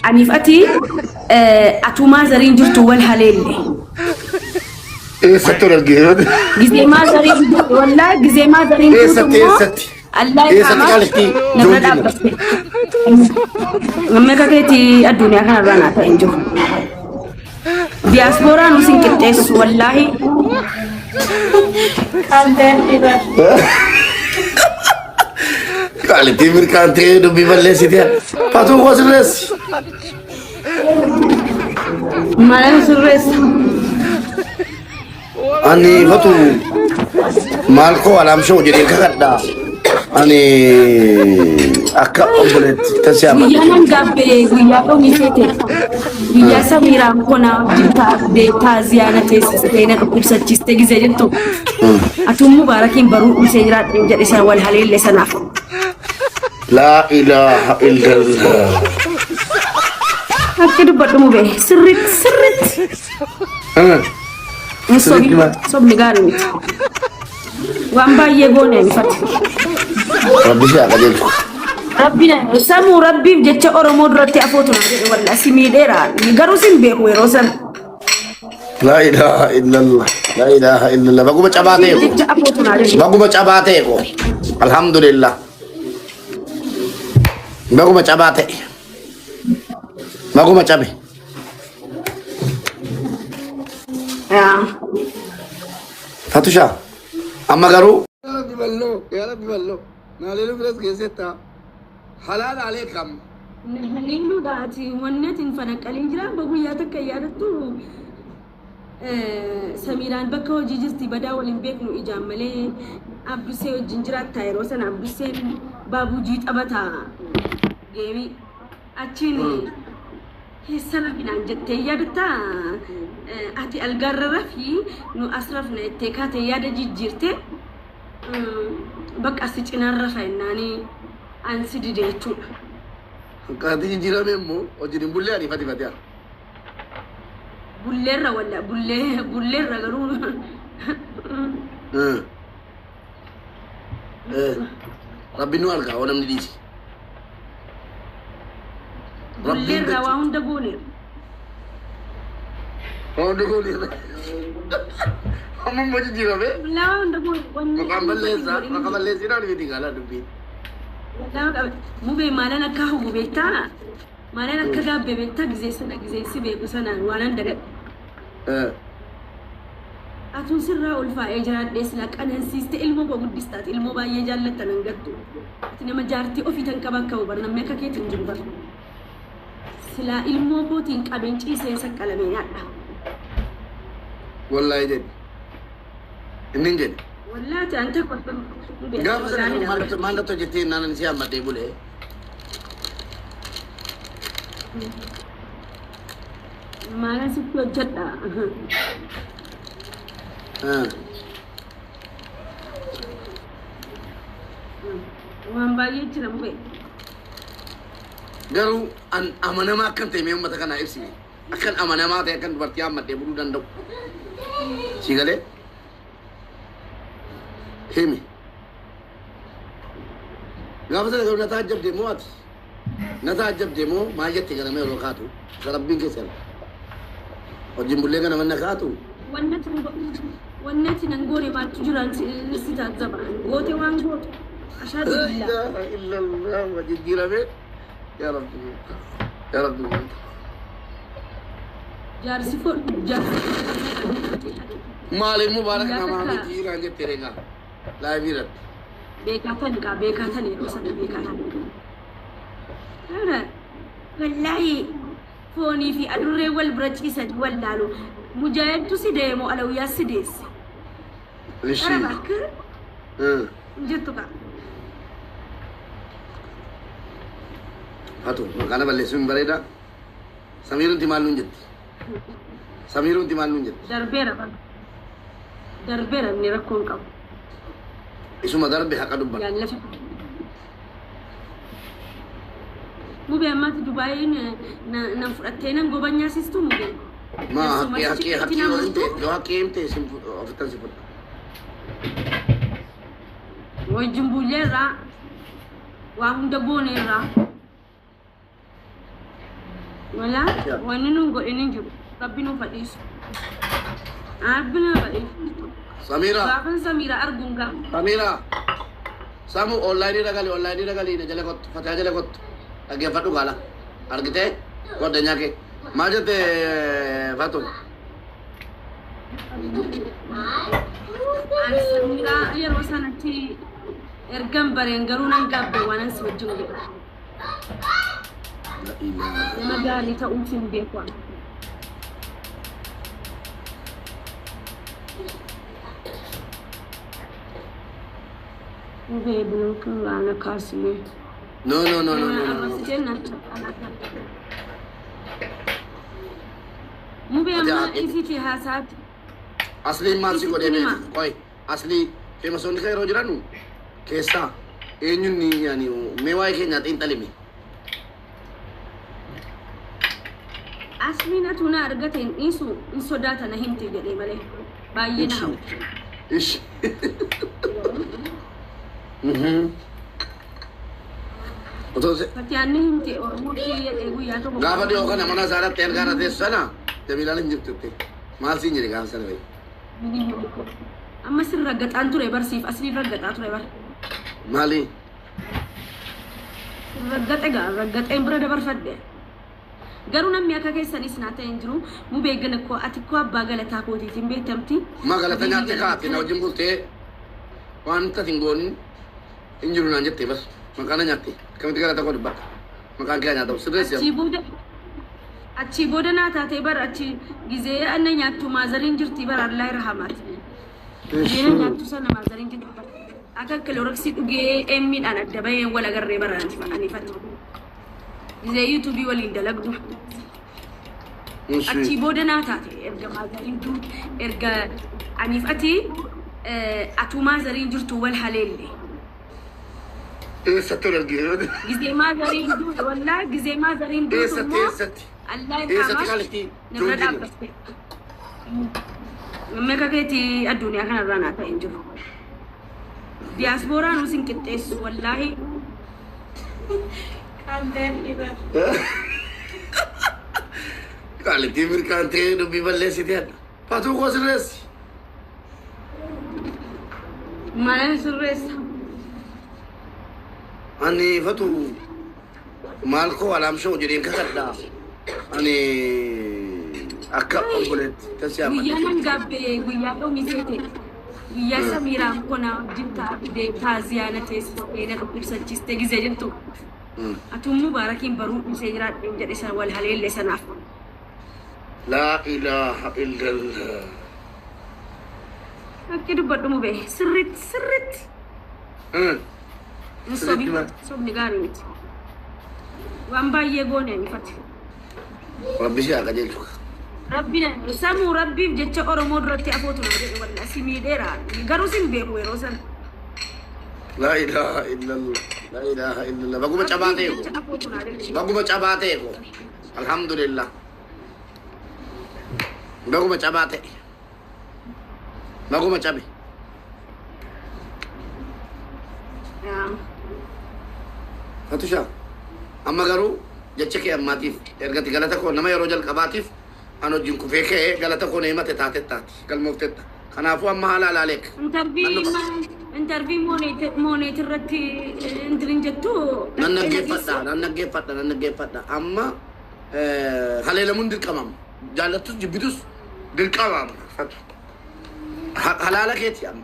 Aniif ati atuu maazariin jirtu wal haleelle. Eessatti wal argine? Gizee maazariin wallaahi gizee maazariin jirtu Eessatti immoo eessatti? Allah Eessatti qaamaa qaalitti narra joonjii dhaabbatte. Namni akka keetii addunyaa kanarraa naa ta'e hin jiru. Diyaaspooraan nu sin qixxeessu wallaahi. Qaalittii mirqaantee dubbii balleessite. Fatuu koo sirreessi. Maal sirreessa? Ani fatu maal koo alaamshoo jedhee kakadha. Ani akka obboleetti tasi Guyyaa amadde. nan gaabbe guyyaa dhumii feete. Guyyaa Samiiraan kona wajjin taaziyaa na teessistee na dhukkubsachiiste gizee jettu. Atuun Mubaarakiin baruu dhiisee jiraadhe jedhe sana wal haleelle sanaaf. Laa ilaaha illallah. Akka dubbadhu mubee sirriitti sirriitti. Hin Sirriitti sobni maal? sobni gaarii miti. Waan baay'ee goone anfate. Rabbi si haa qajeelchu. Rabbi samuu rabbiif jecha Oromoo duratti afootu naa jedhe wallaa si miidheera. Garuu sin beeku yeroo sana. Laa ilaaha illallah. Laa ilaaha illallah. Baguma cabaa ta'e Rabbiif ko. jecha afootu naa jedhe. Baguma cabaa ta'e ko. Alhamdulillah. Baguma cabaa ta'e. Baguma cabe. Yaa. Fatusha. Amma garuu. Yaa Rabbi balloo. Yaa Rabbi balloo. Naaleelu biras geessetta. Halaal aleekam. Haliiluudha ati wanni ati hin fanaqqaliin jira amma guyyaa takka yaadattu Samiiraan bakka hojii jirti badaa wal hin beeknu ijaan malee Abdusee wajjin jiraatta yeroo sana Abduseen baabujii taphata geemii achiin keessa rafinaan jettee yaadatta ati algaarra rafii nu as rafna jettee kaatee yaada jijjiirte bakka si cinaan rafa jennaanii an si dide jechuudha. Kanatti jijjiirame immoo wajjin hin bullee ani fati fatiha. Bulleerra walla bullee bulleerra garuu Rabbi nu argaa oo namni dhiisi. Rabbiin bulleerra waa hunda gooneerra. Waa hunda gooneerra. Amma immoo jijjiirame. Wallaa waa hunda goone wanni Maqaan ani balleessaa godhin maqaa balleessinaan miti gaalaa dubbiin. Wallaa mubee maalan akka hawwu beektaa? Maalan akka gaabbe beektaa gizee sana gizee si beeku sanaan waanan dagadhe. Atuun sirraa ulfaa'ee jiraadhee silaa qanansiiste ilmoo koo guddistaati ilmoo baay'ee jaallatta nan gattu. Ati nama jaartii ofii tan qaba akka bar namni akka keetiin jiru bar. Silaa ilmoo kootiin qabeen ciiseen saqqalamee nyaadha. Wallaahi jedhi. Inni hin jedhi. Wallaahi ati anta Gaafa sana maal natti hojjettee naan ani si hammadhee bulee. Maalan sitti hojjedha. Waan baay'ee jira mubee. Garuu an amanamaa akkan ta'e mee uummata kanaa ibsime. Akkan amanamaa ta'e akkan dubartii hammadhee buluu danda'u. Si galee? Himi. Gaafa sana garuu na taajjabde moo ati? Na taajjabde moo maal jette ganama yeroo kaatu? Isa rabbiin keessa jira. Wajjin bullee ganama na kaatu? Wannati nan goone maaltu jira si taajjaba. Goote waan gootu. Ashaadu La billah. ilaha illallah wa jijjiirame. Yaa Rabbi. Yaa Rabbi. Jaarsi fo jaarsi. Maaliin mubaarak Guyyaa namaa takka miti naan jette reegaa. Laayivii irratti. Beekaa tan kaa beekaa tan yeroo sana beekaa tan. Wallaahi foonii fi adurree wal bira ciisan wallaalu. Mujaahidtu si deemu alawiyyaa si deesse. Ishi. Qara bakka hin jettu kaa. Hatu maqaa na balleessuun hin bareeda. Samiirunti maal nuun jetti? Samiirunti maal nuun jetti? Darbeera bara. Darbeera inni rakkoo hin qabu. Isuma darbe haqa dubbadha. Yaan lafa. Mubee ammaatti Dubaayiin nan fudhattee nan gobanyaasistu mubee. Maa haqqee haqqee haqqee yoo himte yoo haqqee himte sin ofittan si fudha. Wajjin bulleerraa waa hunda gooneerraa. Walaa wanni nuun godhin hin jiru. Rabbi nuuf fadhiisu. Rabbi nuuf fadhiisu. Samiira. Gaafan Samiira arguun gaafa. Samiira. Samu online irra gali, online irra gali, na jala kottu, Fatihaa jala kottu. Dhaggeeffadhu gaala. Argitee? Goddanyaa kee. Maal jette Fatu? Ani Samiiraa yeroo sanatti ergan bareen garuu nan gaabbe waan ani si wajjin godhu. Nama gaarii ta'uuf hin beeku ani. Mubee bilookin raana kaasime. No, no, no, no, no, no, no. Arrabsitee naan Mubee amma isiiti haasaati. Asliin maal si godhee Isitti hima. beektu? Qoy, aslii feemasoonni kan yeroo jiranu keessaa eenyuun ni yaani mee waa'ee keenyaa xiinxalime. Asliin atuu na argate hin dhiisu, hin sodaata na himte jedhee malee. Baay'ee na hawwa. Ishi. Otoo Fatiyaan ni himte Oromoo kee jedhee guyyaa tokko. Gaafa dhiyoo kana mana isaa irratti ergaa irra teessu sana Jamiilaan hin jirtu jettee. Maal siin jedhe gaafa sana bahe? Amma sin raggaxaan ture barsiif asliin raggaxaa ture bar. Maali? Raggaxe gaa raggaxeen bira dabarfadhe. Garuu namni akka keessanis naa ta'e hin jiru. Mubee gala koo ati koo abbaa galataa kootiitiin beekamti. Ma galata nyaatte kaate na wajjin bultee waan tati hin goonin hin jiru naan jettee bas maqaa na nyaatte akkamitti galata koo dubbatta maqaan kee nyaatamu sirreessi Achii booda achii booda naa taatee bar achi gizee anna nyaattu maazariin jirti bar Allah irhamaati. Gizee na nyaattu sana maazariin jirti bar. Akka kiloroksii dhugee emmiidhaan adda bahee wal agarree bara anifatu. Gizee yuutuubii waliin dalagdu. Achii booda naa taate erga maazariin duute erga aniif ati atuu maazariin jirtu wal haleelle. Eessatti wal argine? Gizee maazariin duute wallaa gizee maazariin duutu Eessatti immoo eessatti? Allah Eessatti irhamaat qaalitti na bira joonjii? dhaabbatte. Namni akka keetii addunyaa kanarraa naa ta'e hin jiru. Diyaaspooraan nus hin qixxeessu wallaahi. Qaalittii mirkaantee dubbii balleessitee adda. Fatuu koo sirreessi. Mana sirreessa. Ani fatu maal koo alaamshoo jedheen kakadha. Ani akka obboleetti tasii Guyyaa amanne. nan gaabbee guyyaa dhoomisee ta'e. Guyyaa Samiiraan kona wajjin taa'ee taaziyaa na teessistee na dhukkubsachiistee gizee jirtu. Atuun Mubaarakiin baruu dhiisee jiraadheen jedhe sana wal haleelle sanaaf. Laa ilaaha illallah. Akki dubbadhu mubee sirriitti sirriitti. Hin Sirriitti sobi maal? Sobni gaarii miti. Waan baay'ee goone ifate. Rabbi si haa qajeelchu. Rabbi samuu rabbiif jecha Oromoo duratti afootu nama jedhe wallaahi si miidheera. Garuu sin beeku yeroo sana. Laa ilaaha illallah. Laa ilaaha illallah. Baguma cabaa ta'e Rabbiif ko. jecha afootu naa jedhe. Baguma cabaa ta'e ko. Alhamdulillah. Baguma cabaa ta'e. Baguma cabe. Yaa. Fatushaa. Amma garuu jecha kee ammaatiif ergati galata koo nama yeroo jalqabaatiif an wajjin kufee ka'ee galata koo na himate taatettaati galmooftetta. Kanaafuu amma haala alaaleek. Interview interview mooneet irratti intin jettu. Nan dhaggeeffadha, nan dhaggeeffadha, nan dhaggeeffadha. Amma haleelamuun dirqamama. Jaallattus jibbitus dirqamama. Fatu. Halaala keeti amma.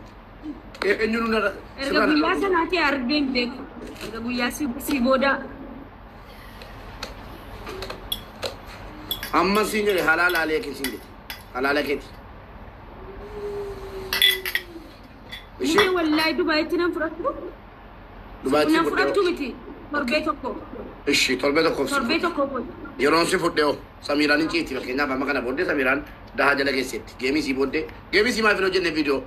Eenyuun narra Erga guyyaa sanaati argee hin beeku. Erga guyyaa si booda Amma siin jedhe halaala aleekin siin jedhe. Halaala keeti. Ishee wallaahi Dubaayitti nan fudhattu. Dubaayitti Nan fudhee fudhattu miti. Torbee tokko. Ishi torbee tokkoof si Torbee fudhe. tokko booda. Yeroon si fudhe hoo Samiiraan hin ciiti fakkeenyaaf amma kana booddee Samiiraan daha jala geesseetti. Geemii sii booddee geemii sii maaf hin hojjenne viidiyoo.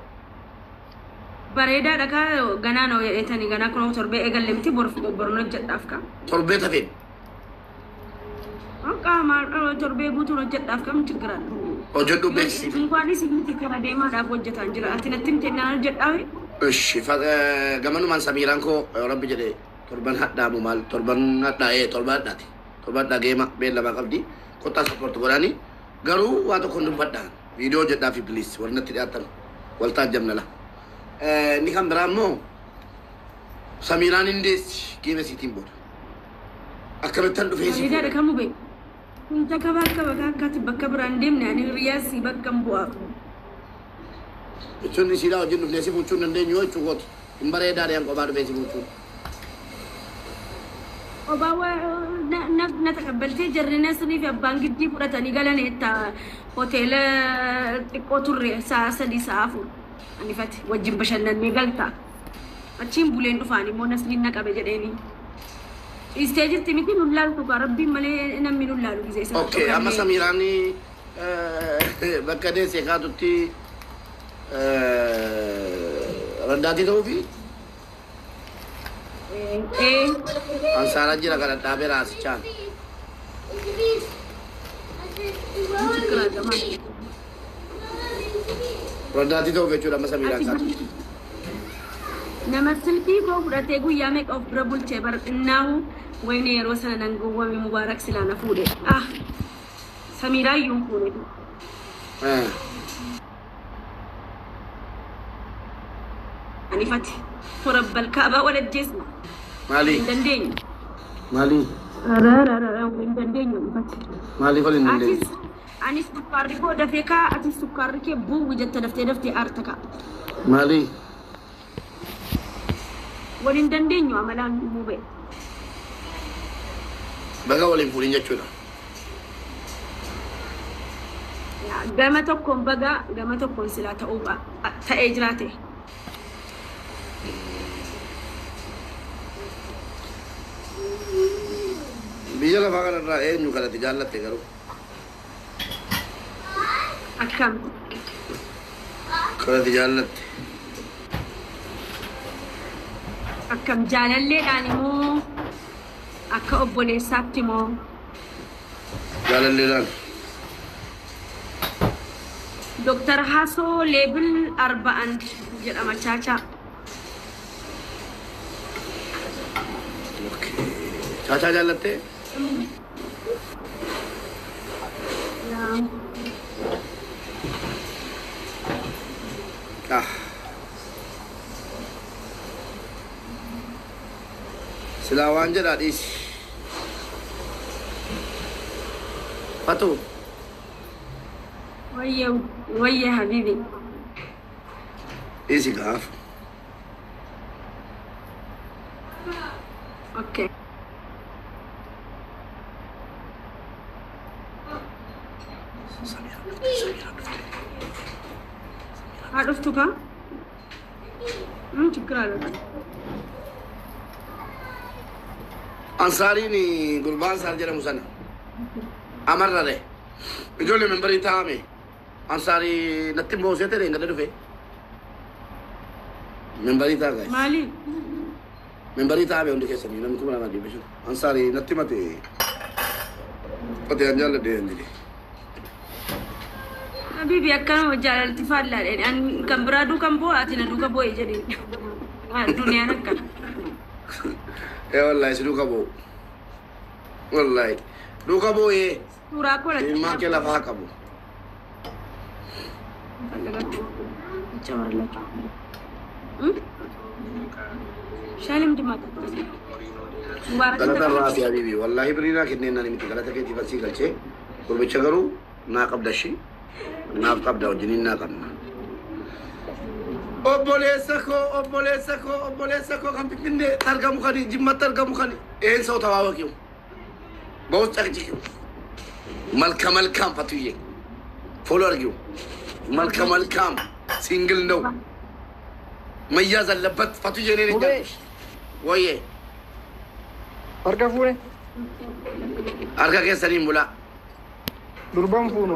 Bareedaadha kaa ganaa noo jedhetanii ganaa kunoo torbee eegalle miti bor borno hojjedhaaf kaa. Torbee tafeen. Akka maal torbee guutuun hojjedhaaf kam ችግር አለ? Hojjedhu beeksisi. Inkwaanis miti kana deemaadhaaf hojjetaan jira. Ati natti himte naan hojjedhaa. Ishi gamanumaan Samiiraan koo yoo rabbi jedhe torban hadhaamu maal torban hadhaa'ee torban hadhaati. Torban dhageema beellama qabdi. Kottaa support godhani. Garuu waa tokko hin dubbadhaan. Viidiyoo jedhaa fi please warri natti dhiyaatan waltaa jamnala. Inni kan biraa immoo Samiiraan hin deessi geeme siitiin booda. Akkamittan dhufee si Bareedaadha fuudha. kamuu beeku. Kun takka bakka bakka akkaati bakka biraan deemne ani hiriyaas bakka hin bu'aafu. Jechuun isiidhaa wajjin dhufnee si fuuchuu hin dandeenyu jechuu kooti. Hin bareedaadha yan kophaa dhufee si fuuchuun. Obaa na taqabbaltee jarri nasrii fi abbaan giddii fudhatanii galan etta hoteela xiqqoo turre sa'a 3 sa'a 4 anifati wajjin bashannannee galta. Achiin buleen dhufaan immoo nasriin na qabe jedheeni. Dhiistee jirti miti nun laaltu kaa rabbiin malee namni nun laalu gisee sana Okay, amma dhokannee. Samiiraan bakka deessee kaatutti raddaatii ta'uu fi Ee ansaaraa jira kana dhaabee raasichaan. ችግር አለ ማለት Raddaatii ta'uuf jechuudha amma Samiiraan Ati kaatutti. Nama silkii koo fudhatee guyyaa meeqa of bira bulchee bar innaahu wayne yeroo sana nan gowwame Mubaarak silaa na fuudhe. Ah, Samiiraa iyyuu hin fuune. Anifati torabbal kaabaa wal ajjeesna. Maali? Hin dandeenyu. Maali? Arararara hin dandeenyu ifati. Maaliif wal hin dandeenye? Atis anis sukkaarri koo dafee kaa atis sukkaarri kee buuwu jetta daftee daftee aarta kaa. Maali? Wal hin dandeenyu amalaan mubee. Baga waliin fuudhin jechuudha. Gama tokkoon baga gama tokkoon silaa ta'uu ta'ee jiraate. Biyya lafaa kanarraa eenyu kanatti jaallatte garuu? Akkam? Kanatti jaallatte. Akkam jaalalleedhaan immoo akka obboleessaatti moo? Jaalalleedhaan. Dooktar Hasoo Leebil 41 jedhama Chaachaa. Okay. Chaachaa jaallattee? Yaa. Ah. Silaa waan jedhaa dhiisi. Fatu. Wayye wayye habibi. Dhiisi gaaf. Okay. Samiiraan dhufte. Samiiraan dhufte. Haa dhuftu kaa? ችግር አለ። Ansaariin gurbaan Ansaar jedhamu sana. Amarrare. Ijoollee membarii taa'ame. Ansaarii natti hin boosee ta'e gadi dhufe. Membarii taa'a guys. Maali? Membarii taa'ame hundi keessanii namni 2500. Ansaarii natti mate. Qote an jaalladhe hin jedhe. Habibi akkanuma jaalalti faallaadha. Ani kan biraa duukan bu'aa ati na duuka bu'e jedheen. Duniyaan akkana. Ee wallahi si duuka bu'u. Wallahi. Duuka bu'ee Suuraa koo latti ilmaan kee lafaa qabu. ፈለጋችሁ ይጨመርላችሁ። ሻይ ለምንድን የማትጠጡት? ሙባረክ Galata irraa fi habibi. Wallahi birii naa kenneen nani miti galata keetiif asii galchee. Gurbicha garuu naa qabda ishii. Naaf qabda wajjiniin naa qabna. Obboleessa koo obboleessa koo obboleessa koo kan Finfinnee argamu kani Jimmatti argamu kani een ሰው ተዋወቂው በውስጥ ጨቅጭቂው መልከ መልካም ፈቱዬ follow አድርጊው። መልከ መልካም single ነው መያዝ አለበት። ፈቱዬ እኔ ነኝ Mubee. ያልኩሽ። ወዬ Harka fuune harka keessaniin bulaa. Durban fuunu.